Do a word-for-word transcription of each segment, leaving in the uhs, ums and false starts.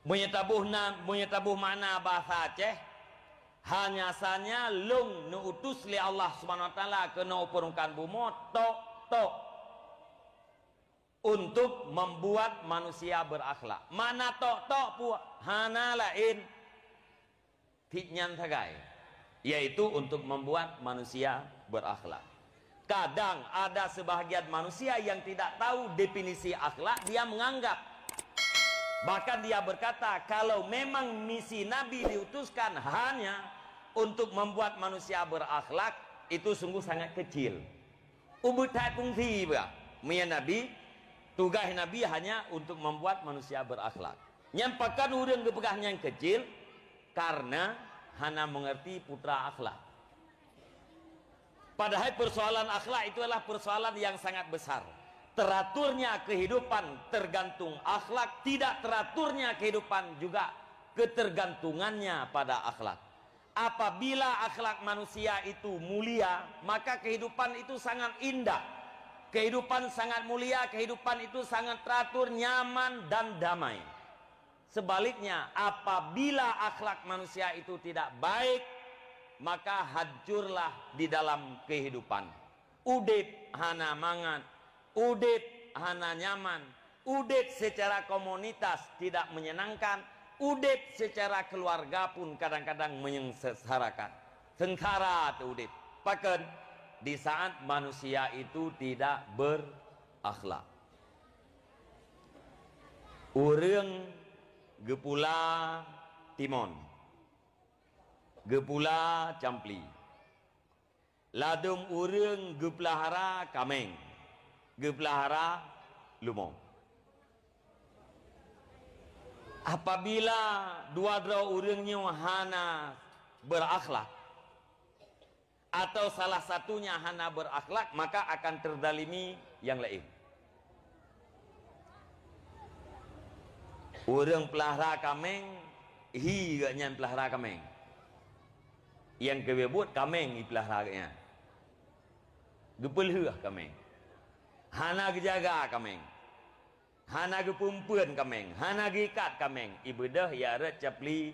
Meunyoe taboh na, meunyoe taboh makna bahasa Aceh, hanya sanya lôn neuutus lé Allah Subhanahu Wa Taala keunoe u peurmukaan bumoe tok-tok untuk membuat manusia berakhlak. Makna tok-tok peue? Hana laén. Cit nyan sagai, yaitu untuk membuat manusia berakhlak. Kadang ada sebahagian manusia yang tidak tahu definisi akhlak, dia menganggap, bahkan dia berkata, kalau memang misi Nabi diutuskan hanya untuk membuat manusia berakhlak, itu sungguh sangat kecil. Ubit that fungsi bah. Meunyoe Nabi, tugaih Nabi hanya untuk membuat manusia berakhlak. Nyan pakon ureuëng geupeugah nyan kecil, karena hana mengerti putra akhlak. Padahal persoalan akhlak itu adalah persoalan yang sangat besar. Teraturnya kehidupan tergantung akhlak, tidak teraturnya kehidupan juga ketergantungannya pada akhlak. Apabila akhlak manusia itu mulia, maka kehidupan itu sangat indah. Kehidupan sangat mulia, kehidupan itu sangat teratur, nyaman, dan damai. Sebaliknya, apabila akhlak manusia itu tidak baik, maka hancurlah di dalam kehidupan. Udeb hana mangat, udeb hana nyaman, udeb secara komunitas tidak menyenangkan, udeb secara keluarga pun kadang-kadang menyengsarakan. Sengsara teu udeb. Pakon? Di saat manusia itu tidak berakhlak. Ureuëng geupula timon, geupula campli. Ladôm ureuëng geupeulahara kaméng, geupeulahara leumo. Apabila dua droe ureuëng nyoe hana berakhlak, atau salah satunya hana berakhlak, maka akan terzalimi nyang laén. Ureuëng peulahara kaméng, hi geuh nyan peulahara kaméng. Nyang keubiet buet kaméng ipeulahara geuh nyan. Geupeulheueh kaméng. Hana geujaga kaméng. Hana geupeumpeuen kaméng, hana geuikat kaméng, ibeudôh ijak rot campli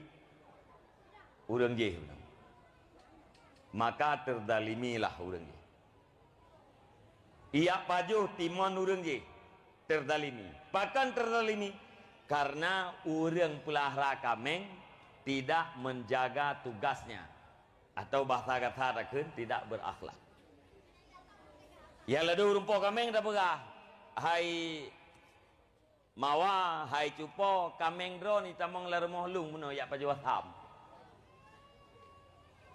ureuëng jéh. Maka terzalimilah ureuëng jéh. Ijak pajoh timon ureuëng jéh, terzalimi. Pakon terzalimi? Karena ureuëng peulahara kaméng tidak menjaga tugasnya. Atau bahasa kata takheun tidak berakhlak. Ya laju ureuëng po kaméng tapeugah, "Hai Mawa, hai cupo, kaméng droe ni tamong lam rumoh lôn meunoe jak pajoh asam."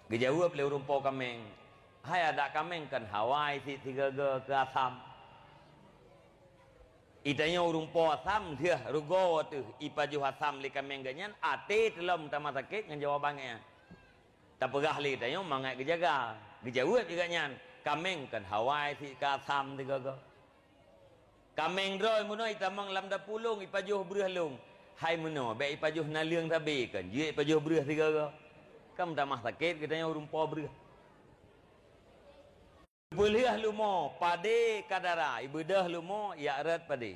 Geujaweueb lé ureuëng po kaméng, "Hai adak kaméng, kon hawa sit sigoe-goe keu asam." Itanyoe ureuëng po asam lheueh rugoe teuh ipajoh asam lé kaméng geuh nyan, até teulom tamah sakét ngon jawaban geuh nyan. Tapeugah lé tanyoe mangat geujaga. Geujaweueb juga nyan, "Kaméng kon hawa sit keu asam sigoe-goe. Kaméng droe meunoe itamong lam dapu lôn, ipajoh breueh lôn. Hai meunoe, bék ipajoh naleueng sabe kon, jeuet ipajoh breueh sigoe-goe." Kan tamah sakét geutanyoe ureuëng po breueh. Peulheueh leumo padé ka dara, ibeudôh leumo ijak rot padé.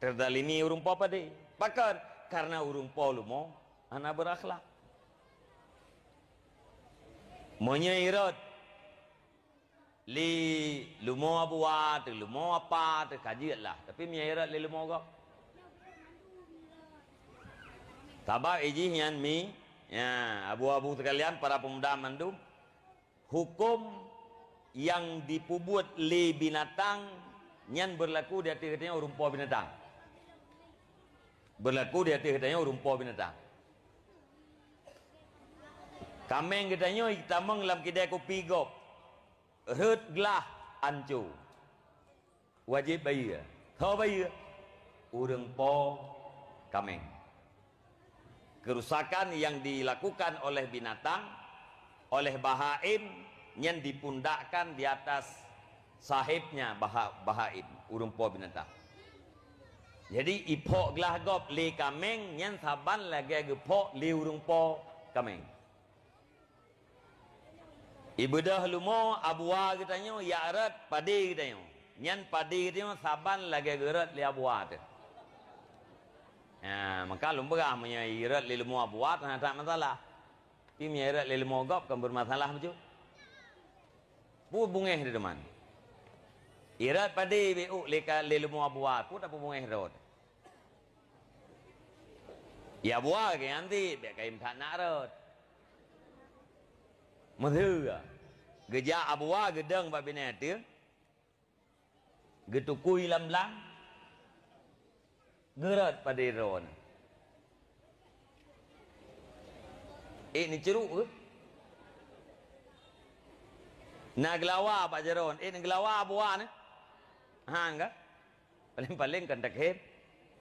Teuzalimi ureuëng po padé. Pakon? Karena ureuëng po leumo hana beurakhlak. Meunyoe irot lé leumo abuwa teuh, leumo apa teuh, ka jeuet lah. Tapi meunyoe irot lé leumo gob, sabab ijih nyan mi, ya, abu-abu sekalian, para pemuda mandum, huköm nyang jipeubuet lé binatang nyan beurlaku di ateueh geutanyoe ureuëng po binatang. Beurlaku di ateueh geutanyoe ureuëng po binatang. Kaméng geutanyoe itamong lam kidai kupi gob, rhot glah ancô. Wajéb bayeue. Soe bayeue? Ureuëng po kaméng. Kerusakan yang dilakukan oleh binatang, oleh bahaim, nyan dipundakkan di atas sahibnya baha-, bahaim, ureuëng po binatang. Jadi, iphok glah gob lé kaméng nyan saban lagée geuphok lé ureuëng po kaméng. Ibeudôh leumo abuwa geutanyoe, ijak rot padé geutanyoe. Nyan padé geutanyoe saban lagée geurot lé abuwa teuh. Ha, Nah, maka lôn peugah meunyoe irot lé leumo Abu Wa, hana that masalah. Tapi meunyoe irot lé leumo gob, kan bermasalah beujeuet. Peue bungéh di teuma? Irot padé beu lé ka lé leumo Abu Wa, peue tapeubungéh rot? Ya Abu Wa keu nyan cit, bèk kayém that na rot. Meuheu, geujak Abu Wa geudong bak binéh ateueh, geutukui lam blang, geurot padé droeneuh. Ék neucuruk keuh? Na geulawa bak jaroe, ék neugeulawa Abu Wa nyan? Han ka? Paléng-paléng kan takhém.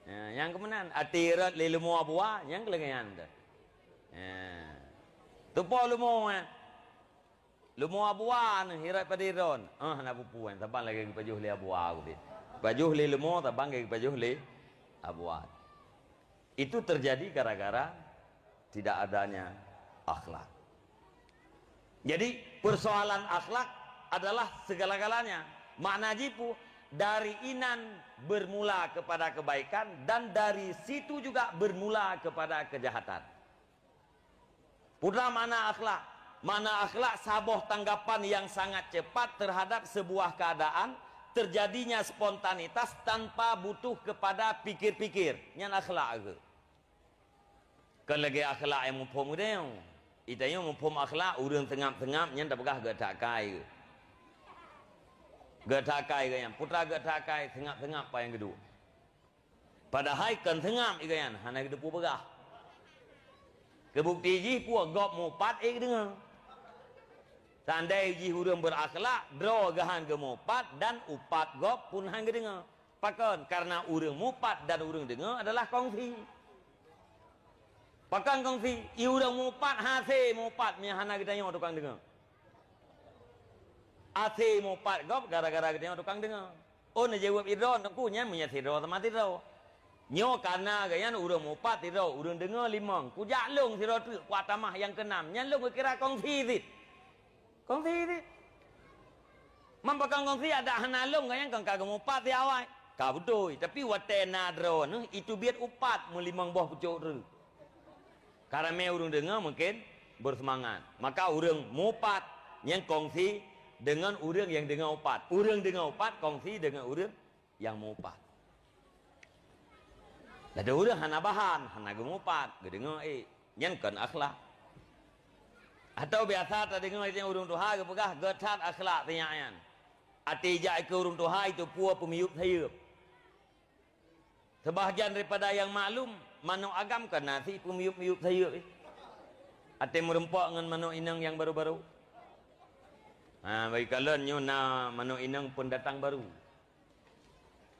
Ha, nyang keuh meunan, até rot lé leumo Abu Wa, nyang keuh lagèe nyan teuh. Ha. Teupo leumo, ha. Leumo Abu Wa nyan, irot padé droeneuh. Ah, hana peue-peue, saban lagèe geupajoh lé Abu Wa ubit. Pajoh lé leumo, saban lagèe geupajoh lé Abu Wa. Itu terjadi gara-gara tidak adanya akhlak. Jadi, persoalan akhlak adalah segala-galanya. Makna jih peue, dari inan bermula kepada kebaikan dan dari situ juga bermula kepada kejahatan. Peue makna akhlak? Makna akhlak saboh tanggapan yang sangat cepat terhadap sebuah keadaan, terjadinya spontanitas tanpa butuh kepada pikir-pikir. Nyan akhlak keuh. Kon lagèe akhlak nyang muphom geutanyoe. Geutanyoe muphom akhlak, ureueng seungab-seungab nyan tapeugah geutak akai geuh. Geutak akai geuh nyan, peue geutak akai, seungab-seungab paih nyang geuduek. Padahai kon seungab geuh nyan, hana geuteupeue peugah. Keu bukeuti jih peue, gob mupat ék geudeungoe. Seandai jih ureueng berakhlak, droe geuh han geumupat dan upat gob pun han geudeungoe. Pakon? Karena ureueng mupat dan ureueng deungoe adalah kongsi. Pakon kongsi? I ureueng mupat hase mupat meunyo hana geutanyoe tukang deungoe. Hase mupat gob gara-gara geutanyoe tukang deungoe. Oh, neujaweueb sidroe, Teungku, nyan meunyo sidroe sama sidroe. Nyoe kana geuh nyan ureueng mupat sidroe, ureueng deungoe limong. Kujak lôn sidroe teuk, kutamah nyang keunam. Nyan lôn geukira kongsi cit. Kongsi cit. Man pakon kongsi, adak hana lôn geuh nyan kon ka geumupat si awai. Ka beutôi, tapi watèe na droeneuh, itu biet upat meulimong boh pucôk treuk. Karamè ureueng deungoe mungken beuseumangat. Maka ureueng mupat nyan kongsi deungon ureueng nyang deungoe upat. Ureueng deungoe upat kongsi deungon ureueng nyang mupat. Ladôm ureueng hana bahan, hana geumupat, geudeungoe ék. Nyan kon akhlak. Atawa biasa tadeungoe ureueng tuha geupeugah, "Göt that akhlak si nyak nyan." Até jak keu ureueng tuha itu peue peumiyueb sayeuep. Sebahagian daripada nyang maklum, manok agam kon na sit peumiyueb-miyueb sayeuep. Até meurumpok ngon manok inong nyang baru-baru. Ha, bagi kalon nyoe na manok inong pendatang baru.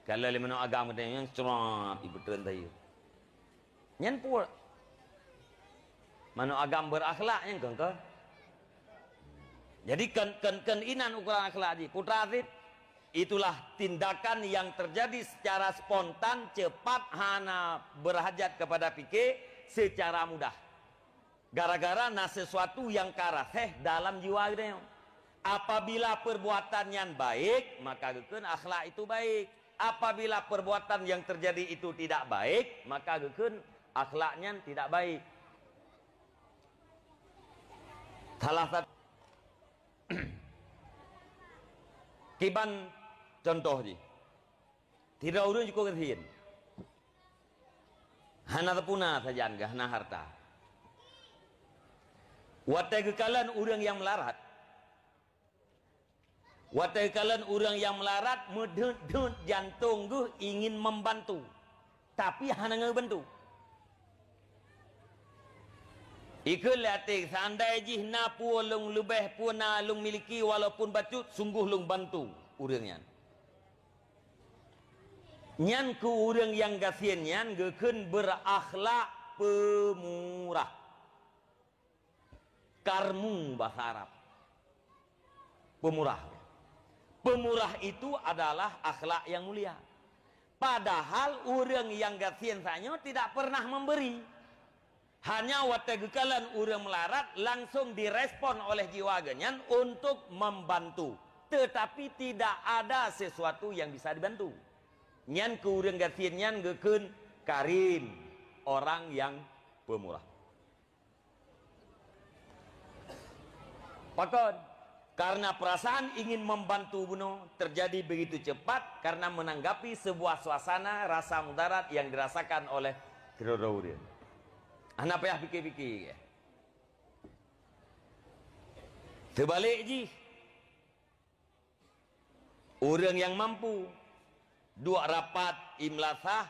Kalau lé manok agam geutanyoe nyang crat ipeutreun sayeuep. Nyan peue? Manok agam berakhlak nyan kon kah? Jadi kon, kon, kon inan ukuran akhlak jih. Putra Aziz, itulah tindakan yang terjadi secara spontan, cepat, hana berhajat kepada fikir, secara mudah. Gara-gara na sesuatu nyang ka rasèh dalam jiwa geutanyoe. Apabila perbuatan nyan baik, maka geukheun akhlak itu baik. Apabila perbuatan yang terjadi itu tidak baik, maka geukheun akhlak nyan tidak baik. Salah satu kiban contoh jih. Sidroe ureueng jikuk gasien. Hana teupuna sajan geuh, hana harta. Watèe geukalon ureueng nyang meularat, watèe geukalon ureueng nyang meularat, meudeuet-deuet jantông geuh ingin membantu, tapi hana geubantu. Ikheun lé até, seandai jih na peue lôn leubeh peue na lôn miliki walaupun bacut, sungguh lôn bantu ureueng nyan. Nyan keu ureueng nyang gasien nyan geukheun beurakhlak peumurah. Karmu basa Arab. Peumurah. Peumurah itu adalah akhlak yang mulia. Padahal ureueng nyang gasien sanyoe tidak pernah memberi. Hanya watèe geukalon ureueng meularat, langsung direspon oleh jiwa geuh nyan untuk membantu, tetapi tidak ada sesuatu yang bisa dibantu. Nyan keu ureueng gasien nyan geukheun karim. orang yang pemurah. Pakon? Karena perasaan ingin membantu bunoe terjadi begitu cepat karena menanggapi sebuah suasana rasa mudarat yang dirasakan oleh keudroe-droe ureuëng. Hana payah pike-pike. Teubalek jih, ureuëng nyang mampu duek rapat i meulasah,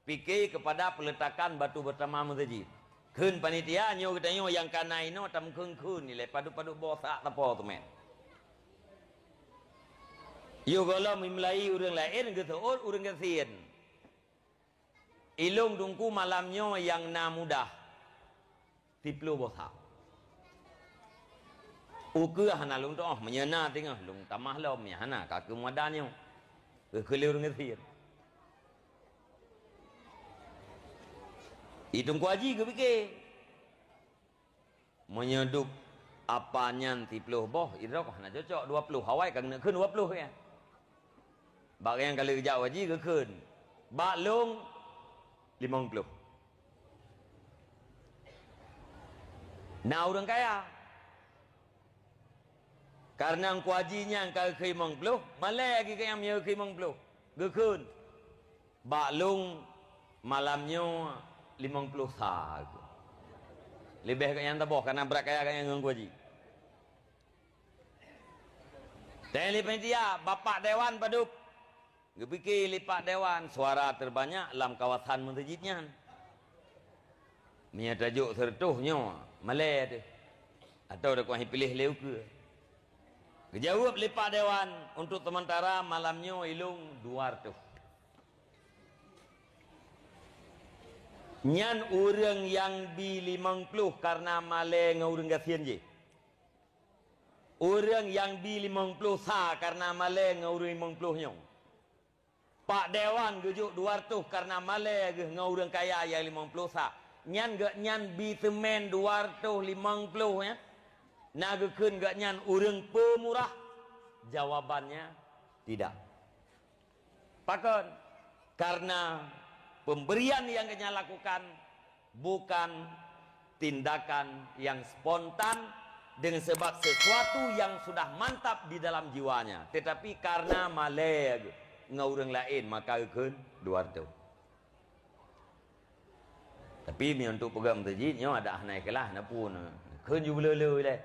pike keupada peuletakan batu peutama meuseujid. Kheun panitia, nyoe geutanyoe nyang ka na inoe tameukeun-keun ilée padub-padub boh sak teupeu teumé. Yoh gohlom imlai ureuëng laén geuseuôt ureuëng gasien. Ilong teungku malam nyoe nyang na mudah. Siploh boh sak. Ukeue hana lôn toh, meunyoe na teungoh lôn tamah lom, meunyoe hana ka keuh muadan nyoe. Keu keuliru ngeusir. Itong kuaji geupike. Meunyoe dup apa nyan siploh boh, idroh hana cocok, dua ploh. Awai ka geuneuk kheun dua ploh ya. Bak nyang ka lheueh geujak haji geukheun, bak lôn limong ploh. Na ureuëng kaya. Kareuna kuaji nyan ka geukheun limong ploh, malée lagée nyang meunyoe geukheun limong ploh. Geukheun, bak lôn malam nyoe limong ploh sa. Leubeh geuh nyang taboh, kareuna brat kaya geuh nyang ngon kuaji. Teuh lé panitia, bapak dewan padub. Geupike lé pak dewan suara terbanyak lam kawasan meuseujid nyan. Meunyoe tajok seureutôh nyoe, malée teuh. Atawa takuah piléh lé ukeue. Geujaweueb lé pak dewan, untuk sementara malam nyoe ilong dua reutôh. Nyan ureuëng nyang bi limong ploh kareuna malée ngon ureuëng gasien jih. Ureuëng nyang bi limong ploh sa kareuna malée ngon ureuëng limong ploh nyoe. Pak dewan geujok dua reutôh kareuna malée geuh ngon ureuëng kaya nyang limong ploh sa. Nyan geuh nyan bi seumén dua reutôh limong ploh nyan. Na geukheun geuh nyan ureuëng peumurah? Jawabannya tidak. Pakon? Kareuna pemberian nyang geuhnyan lakukan bukan tindakan nyang spontan dengan sebab sesuatu nyang sudah mantap di dalam jiwanya, tetapi kareuna malée ngon ureuëng laén maka geukheun dua reutôh. Tapi meunyoe untuk peugah meuseujid nyoe adak hana ikhlas, na pun kheun ju beuleu-leu ilée.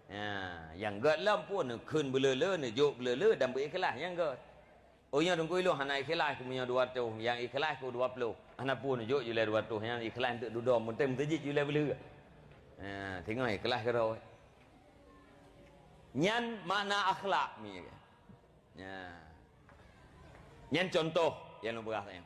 Ya, nyang gét lom pun kheun beuleu-leu, neujok beuleu-leu dan beu ikhlas nyang gét. Oh nyoe teungku ilong hana ikhlas keu meunyoe dua reutôh, nyang ikhlas keu dua ploh. Hana pun neujok ju lé dua reutôh, nyang ikhlas untuk dudoe, meunteng meuseujid ju lé beuleu. Ha, teungoh ikhlas keudroe. Nyan makna akhlak mi. Ya. Nyan contoh nyang lôn peugah nyan.